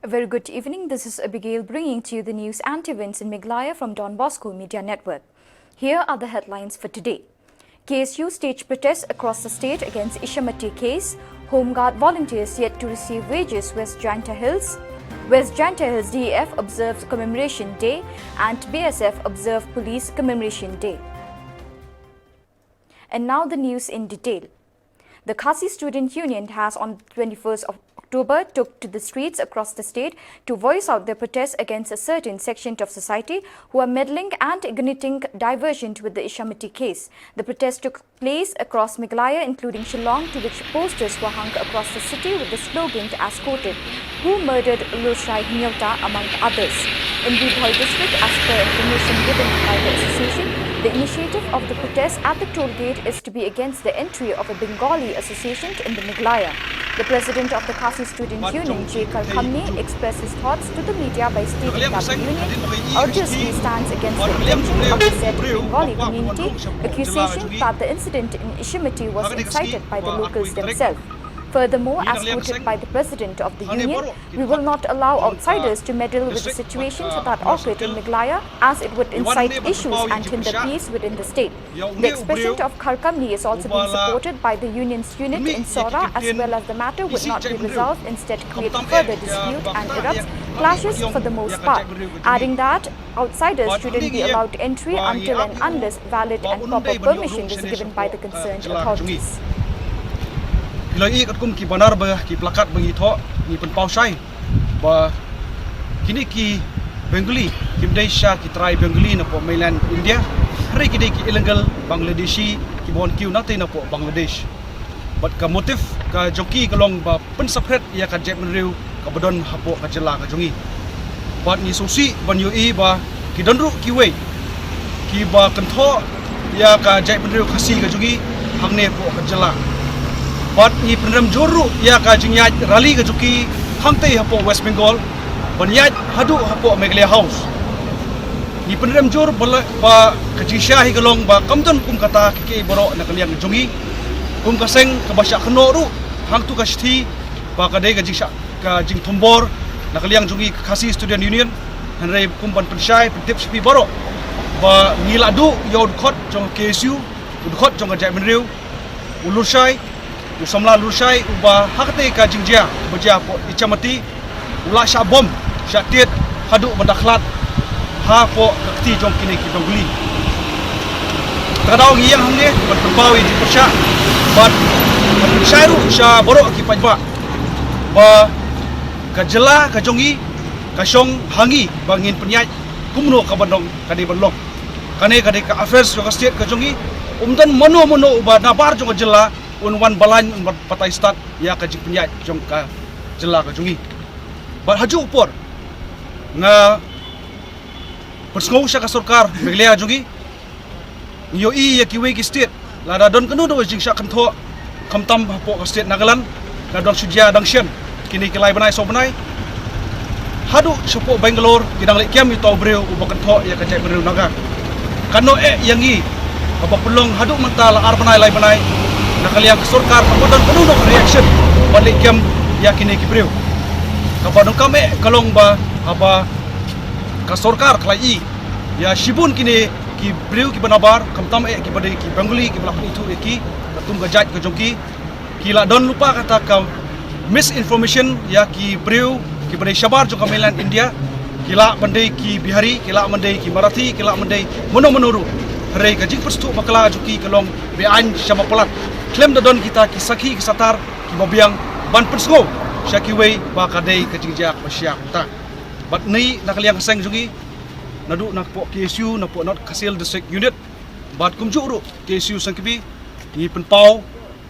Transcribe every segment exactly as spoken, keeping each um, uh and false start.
A very good evening. This is Abigail bringing to you the news and events in Meghalaya from Don Bosco Media Network. Here are the headlines for today. K S U staged protests across the state against Ishamati case. Home Guard volunteers yet to receive wages, West Jaintia Hills. West Jaintia Hills D E F observes Commemoration Day and B S F observe Police Commemoration Day. And now the news in detail. The Khasi Student Union has, on twenty-first of October, took to the streets across the state to voice out their protest against a certain section of society who are meddling and igniting diversion with the Ishamati case. The protest took place across Meghalaya, including Shillong, to which posters were hung across the city with the slogan as quoted, "Who murdered Lushai Hynñiewtrep?" among others. In Ri Bhoi district, as per information given by the association, the initiative of the protest at the toll gate is to be against the entry of a Bengali association in the Meghalaya. The president of the Khasi Student Union, J Kharkhamni, expressed his thoughts to the media by stating that the union urgently stands against the intention of the said Bengali community, accusation that the incident in Ishamati was incited by the locals themselves. Furthermore, as quoted by the president of the union, "We will not allow outsiders to meddle with the situations that occurred in Meghalaya, as it would incite issues and hinder peace within the state." The expression of Kharkhamni is also being supported by the union's unit in Sohra, as well as the matter would not be resolved, instead create further dispute and erupts clashes for the most part, adding that outsiders shouldn't be allowed entry until and unless valid and proper permission is given by the concerned authorities. Ki la ïohi katkum ki banner bad ki placard ba ngi thoh, ngi pynpaw shai ba kine ki Bengali kim dei sha ki trai Bengali napoh mainland India, hynrei ki dei ki illegal Bangladeshi kiba wan kiew nangtei napoh Bangladesh. Bad ka motive ka jong ki ka long ba pynsaphriang ïa ka jaitbynriew kaba don hapoh ka jylla ka jong ngi. Bad ngi sngewsih ban ïohi ba ki don ruh kiwei kiba kynthoh ïa ka jaitbynriew Khasi ka jong ngi hangne hapoh ka jylla. Bad ngi pynrem jur ruh ïa ka jingïaid rally ka jong ki hangtei hapoh West Bengal ban ïaid haduh hapoh Meghalaya House. Ngi pynrem jur ba la, ba ka jingshisha hi ka long ba kam don kum kata kiei kiei baroh na ka liang jong ngi. Kum ka seng kaba shah kynnoh ruh hangto ka shithi ba ka dei ka jingshah, ka jingthombor na ka liang jong ngi ka Khasi Student Union. Hynrei kum ban pynshai pyntip sha phi baroh ba ngi la duh ïa u dkhot jong ka K S U, u dkhot jong ka jaitbynriew, u Lushai, u samla Lushai uba ha katei ka jingjia ba jia hapoh Ichamati u la shah bom shah tied haduh ba da khlad hapoh ka kti jong kine ki Bengali. Kata ka daw ngi ïeng hangne ban pynpaw ïa ka jingpyrshah bad ban pynshai ruh sha baroh ki paidbah ba ka jylla ka jong ngi ka shong ha ngi ba ngin pynïaid kumno ka ban long ka dei ban long. Kane ka dei ka affairs jong ka state ka jong ngi. Um don mano mano uba nabar jong ka jylla un wan balang, un wan batai stad ïa ka jingpynïaid jong ka jylla ka jong ngi. Bad ha juh u por nga pynsngew sha ka sorkar Meghalaya jong ngi. Ngi ïohi ïa kiwei ki state lada don kano kano ka jingshah kynthoh, khamtam hapoh ka state Nagaland, la dang shu jia dang shen kine ki lai bnai saw bnai. Haduh shapoh Bangalore ki dang leh kem ïa uta u briew uba kynthoh ïa ka jaitbynriew Naga. Kano eh ïa ngi kaba pynlong haduh mynta la ar bnai lai bnai na ka liang ka sorkar kaba don kano kano ka reaction ban leh kem ïa kine ki briew. Kaba donkam eh ka long ba haba ka sorkar ka la ïohi ïa shibun kine ki briew kiba nabar, khamtam eh kiba dei ki Bengali kiba la pynithuh ïa ki katkum ka jait ka jong ki, ki la don lypa kata ka misinformation ïa ki briew kiba dei shabar jong ka mainland India. Ki lah ban dei ki Bihari, ki lah ban dei ki Marathi, ki lah ban dei mano mano ruh. Hynrei ka jingpynsngewthuh bakla jong ki ka long be-aiñ sha ba palat. Khlem da don kita ki sakhi ki satar kiba biang ban pynsngew sha kiwei ba ka dei ka jingjia kaba shai kumta. Bad ngi na ka liang ka seng jong ngi, naduh napoh K S U, napoh North Khasi Hills District Unit bad kumjuh ruh K S U Saiñkabih, ngi pynpaw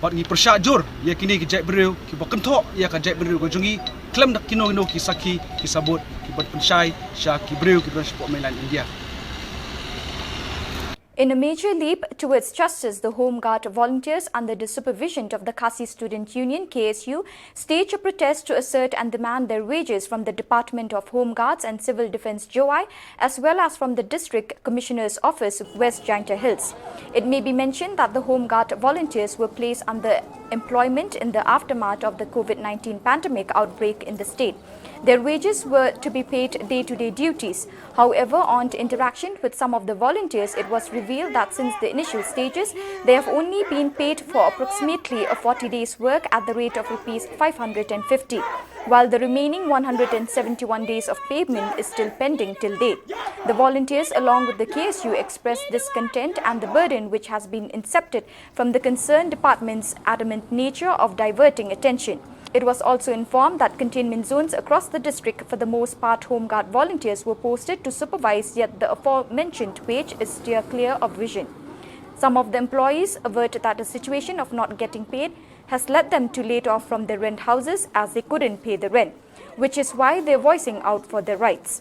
bad ngi pyrshah jur ïa kine ki jaitbynriew kiba kynthoh ïa ka jaitbynriew ka jong ngi khlem da kino kino ki sakhi ki sabut kiban pynshai sha ki briew kiba don shapoh mainland India. In a major leap towards justice, the Home Guard volunteers, under the supervision of the Khasi Student Union, K S U, staged a protest to assert and demand their wages from the Department of Home Guards and Civil Defence, Jowai, as well as from the District Commissioner's Office, West Jaintia Hills. It may be mentioned that the Home Guard volunteers were placed under employment in the aftermath of the COVID nineteen pandemic outbreak in the state. Their wages were to be paid day to day duties. However, on interaction with some of the volunteers, it was revealed that since the initial stages, they have only been paid for approximately a forty days' work at the rate of rupees five hundred fifty, while the remaining one hundred seventy-one days of payment is still pending till date. The volunteers, along with the K S U, expressed discontent and the burden which has been incepted from the concerned department's adamant nature of diverting attention. It was also informed that containment zones across the district, for the most part home guard volunteers, were posted to supervise, yet the aforementioned wage is steer clear of vision. Some of the employees averred that the situation of not getting paid has led them to laid off from their rent houses as they couldn't pay the rent, which is why they're voicing out for their rights.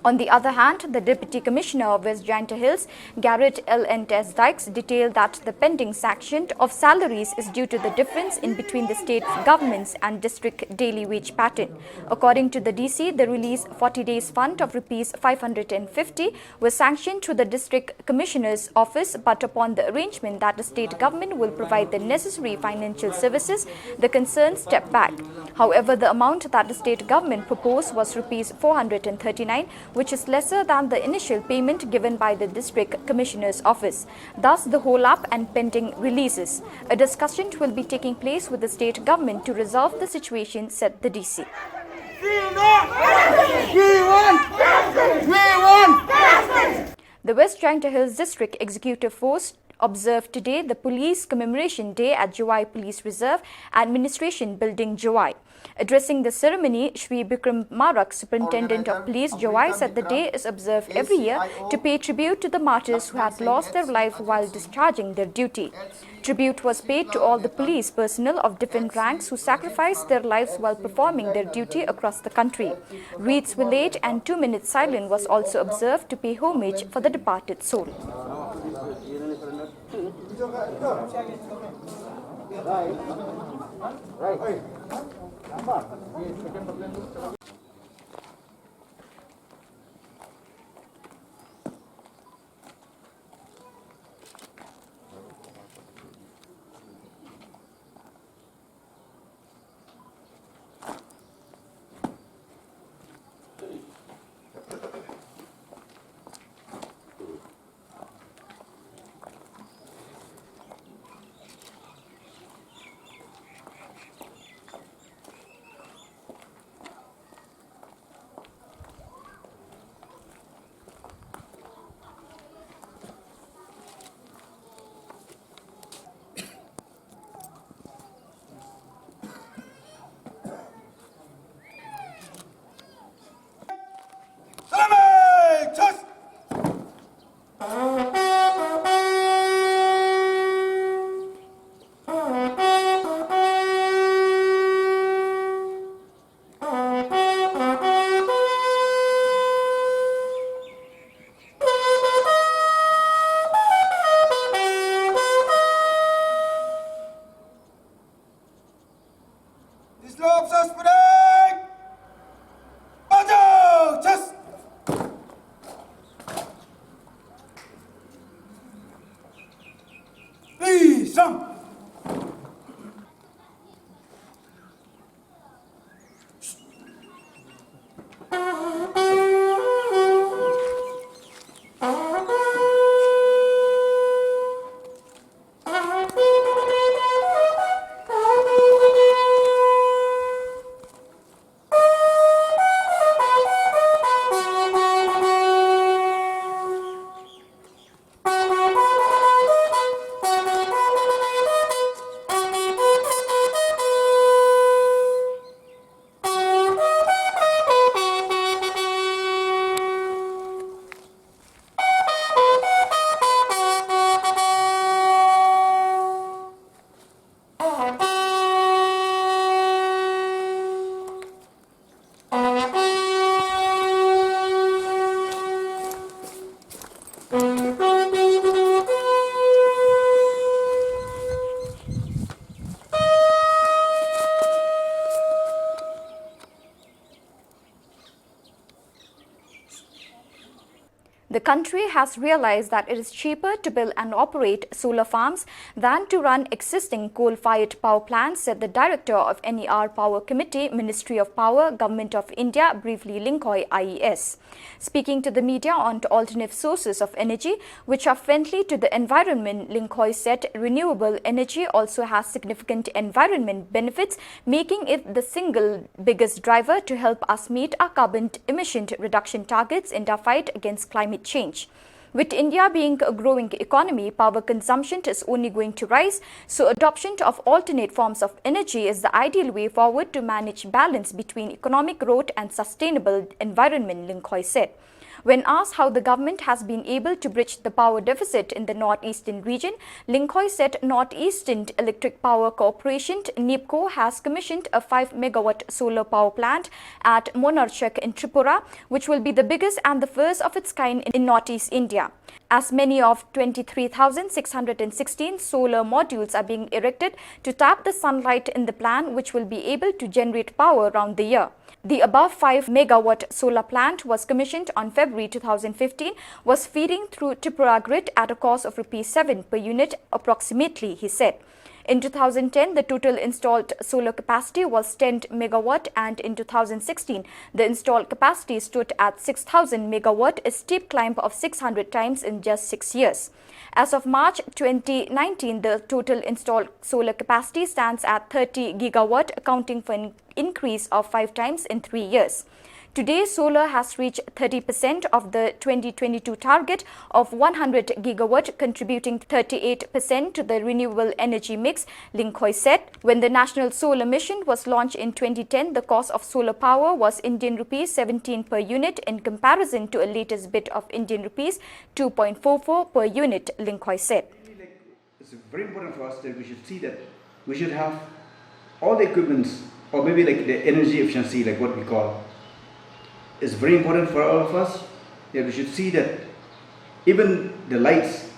On the other hand, the Deputy Commissioner of West Jaintia Hills, Garrett L N Tess Dykes, detailed that the pending sanction of salaries is due to the difference in between the state government's and district daily wage pattern. According to the D C, the release forty days fund of rupees five hundred fifty was sanctioned through the District Commissioner's office, but upon the arrangement that the state government will provide the necessary financial services, the concerned stepped back. However, the amount that the state government proposed was rupees four hundred thirty-nine, which is lesser than the initial payment given by the District Commissioner's office. Thus, the hold up and pending releases. A discussion will be taking place with the state government to resolve the situation, said the D C. We want! We want! The West Jaintia Hills District Executive Force observed today the Police Commemoration Day at Jowai Police Reserve, Administration Building, Jowai. Addressing the ceremony, Shri Bikram Marak, Superintendent of Police, Jowai, said the day is observed every year to pay tribute to the martyrs who had lost their life while discharging their duty. Tribute was paid to all the police personnel of different ranks who sacrificed their lives while performing their duty across the country. Wreaths were laid and two minutes silence was also observed to pay homage for the departed soul. Dislok sas pedai. Bajau, chas. Pisang. The country has realized that it is cheaper to build and operate solar farms than to run existing coal-fired power plants, said the director of N E R Power Committee, Ministry of Power, Government of India, briefly Lyngkhoi I E S. Speaking to the media on alternative sources of energy, which are friendly to the environment, Lyngkhoi said renewable energy also has significant environment benefits, making it the single biggest driver to help us meet our carbon emission reduction targets in the fight against climate change. With India being a growing economy, power consumption is only going to rise, so adoption of alternate forms of energy is the ideal way forward to manage balance between economic growth and sustainable environment, Lyngkhoi said. When asked how the government has been able to bridge the power deficit in the northeastern region, Lyngkhoi said Northeastern Electric Power Corporation, NEEPCO, has commissioned a five megawatt solar power plant at Monarchak in Tripura, which will be the biggest and the first of its kind in Northeast India. As many of twenty-three thousand six hundred and sixteen solar modules are being erected to tap the sunlight in the plant, which will be able to generate power around the year. The above five megawatt solar plant was commissioned on February two thousand fifteen, was feeding through Tripura Grid at a cost of rupees seven per unit approximately, he said. In two thousand ten, the total installed solar capacity was ten megawatt, and in two thousand sixteen, the installed capacity stood at six thousand megawatt, a steep climb of six hundred times in just six years. As of March twenty nineteen, the total installed solar capacity stands at thirty gigawatt, accounting for an increase of five times in three years. Today, solar has reached thirty percent of the twenty twenty-two target of one hundred gigawatt, contributing thirty-eight percent to the renewable energy mix, Lyngkhoi said. When the National Solar Mission was launched in twenty ten, the cost of solar power was Indian rupees seventeen per unit in comparison to a latest bid of Indian rupees two point four four per unit, Lyngkhoi said. It's very important for us that we should see that we should have all the equipments, or maybe like the energy efficiency, like what we call, is very important for all of us. That we should see that even the lights,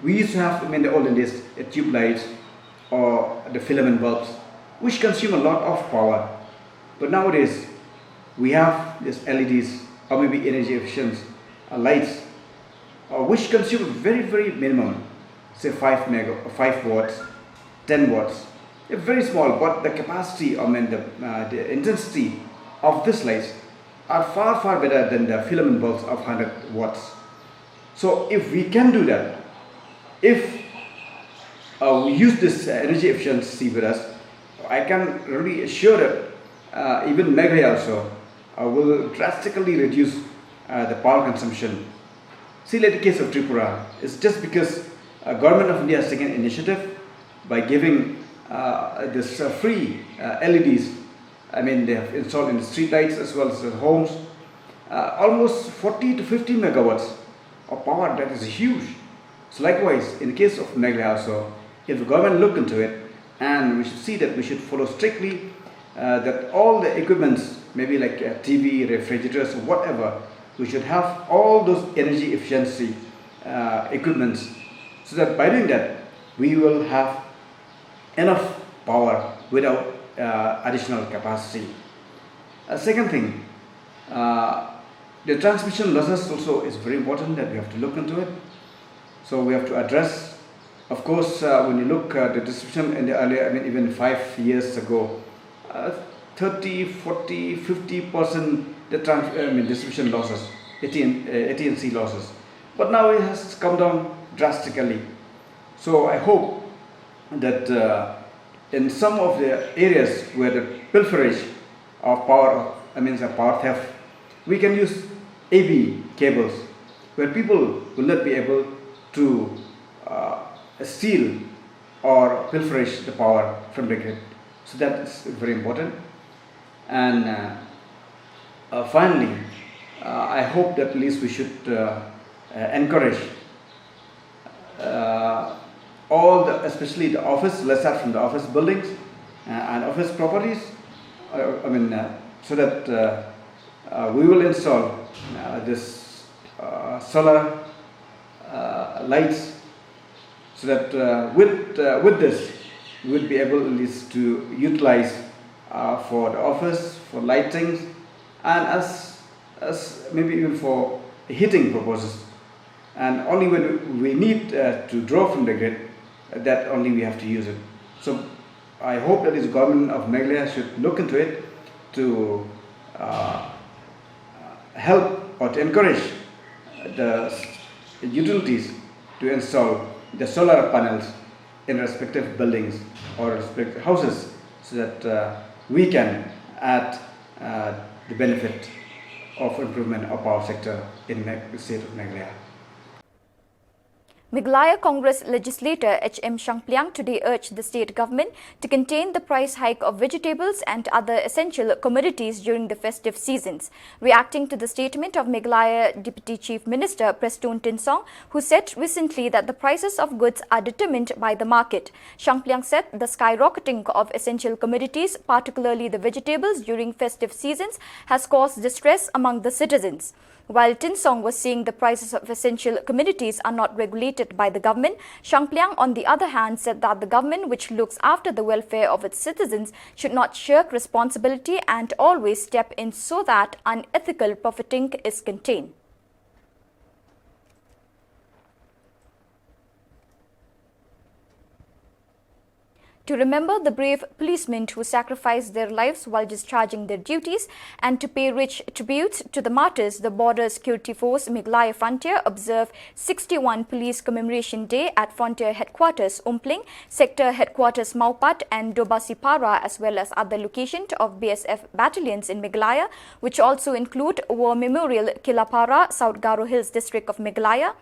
we used to have, I mean, the olden days, the tube lights or the filament bulbs, which consume a lot of power. But nowadays, we have these L E Ds, or maybe energy efficient uh, lights, uh, which consume very, very minimum, say five mega, five watts, ten watts. They're very small, but the capacity, I mean, the, uh, the intensity of these lights are far, far better than the filament bulbs of hundred watts. So if we can do that, if uh, we use this energy efficiency with us, I can really assure that uh, even Meghalaya also uh, will drastically reduce uh, the power consumption. See, like the case of Tripura, it's just because uh, Government of India has taken initiative by giving uh, this uh, free uh, L E Ds. I mean, they have installed in the street lights as well as the homes. Uh, almost forty to fifty megawatts of power, that is huge. So likewise, in the case of Meghalaya also, if the government look into it, and we should see that we should follow strictly uh, that all the equipments, maybe like uh, T V, refrigerators, whatever, we should have all those energy efficiency uh, equipments, so that by doing that, we will have enough power without uh, additional capacity. A second thing, uh, the transmission losses also is very important that we have to look into it. So we have to address, of course, uh, when you look at the distribution in the earlier, I mean, even five years ago, uh, thirty, forty, fifty percent the trans- I mean, distribution losses, A T and, uh, A T and C losses. But now it has come down drastically. So I hope that uh, in some of the areas where the pilferage of power, I mean, the power theft, we can use A V cables where people will not be able to uh, steal or pilferage the power from the grid. So that is very important. And uh, uh, finally, uh, I hope that at least we should uh, uh, encourage uh, all the, especially the office, let's start from the office buildings uh, and office properties. Uh, I mean, uh, so that uh, uh, we will install uh, this uh, solar uh, lights, so that uh, with uh, with this, we would be able at least to utilize uh, for the office, for lighting, and as as maybe even for heating purposes. And only when we need uh, to draw from the grid, that only we have to use it. So I hope that the government of Meghalaya should look into it to uh, help or to encourage the utilities to install the solar panels in respective buildings or respective houses, so that uh, we can add uh, the benefit of improvement of power sector in the state of Meghalaya. Meghalaya Congress legislator H M Shangpliang today urged the state government to contain the price hike of vegetables and other essential commodities during the festive seasons. Reacting to the statement of Meghalaya Deputy Chief Minister Prestone Tynsong, who said recently that the prices of goods are determined by the market, Shangpliang said the skyrocketing of essential commodities, particularly the vegetables, during festive seasons has caused distress among the citizens. While Tynsong was saying the prices of essential commodities are not regulated by the government, Shangpliang, on the other hand, said that the government, which looks after the welfare of its citizens, should not shirk responsibility and always step in so that unethical profiting is contained. To remember the brave policemen who sacrificed their lives while discharging their duties and to pay rich tributes to the martyrs, the Border Security Force Meghalaya Frontier observed sixty-one Police Commemoration Day at Frontier Headquarters Umpling, Sector Headquarters Mawpat and Dobasipara, as well as other locations of B S F battalions in Meghalaya, which also include War Memorial, Kilapara, South Garo Hills District of Meghalaya.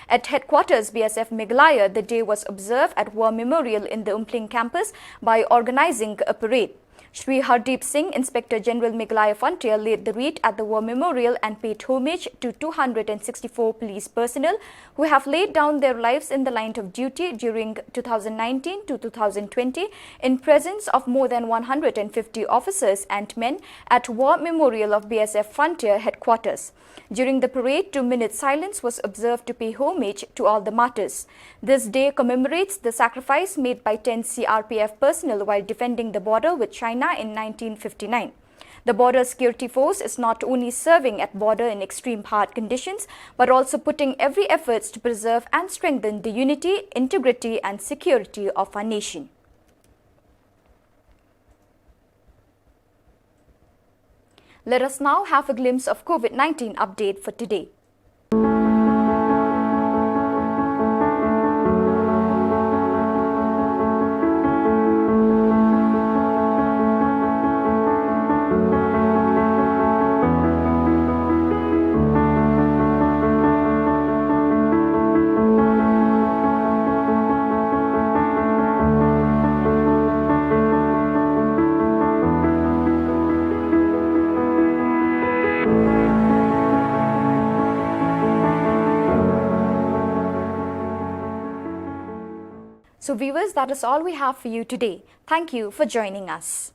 At headquarters B S F Meghalaya, the day was observed at War Memorial in the Umpling campus by organizing a parade. Shri Hardeep Singh, Inspector General Meghalaya Frontier, laid the wreath at the War Memorial and paid homage to two hundred and sixty-four police personnel who have laid down their lives in the line of duty during two thousand nineteen to two thousand twenty in presence of more than one hundred and fifty officers and men at War Memorial of B S F Frontier Headquarters. During the parade, two minutes silence was observed to pay homage to all the martyrs. This day commemorates the sacrifice made by ten C R P F personnel while defending the border with China in nineteen fifty-nine. The Border Security Force is not only serving at border in extreme hard conditions, but also putting every efforts to preserve and strengthen the unity, integrity and security of our nation. Let us now have a glimpse of COVID nineteen update for today. So viewers, that is all we have for you today. Thank you for joining us.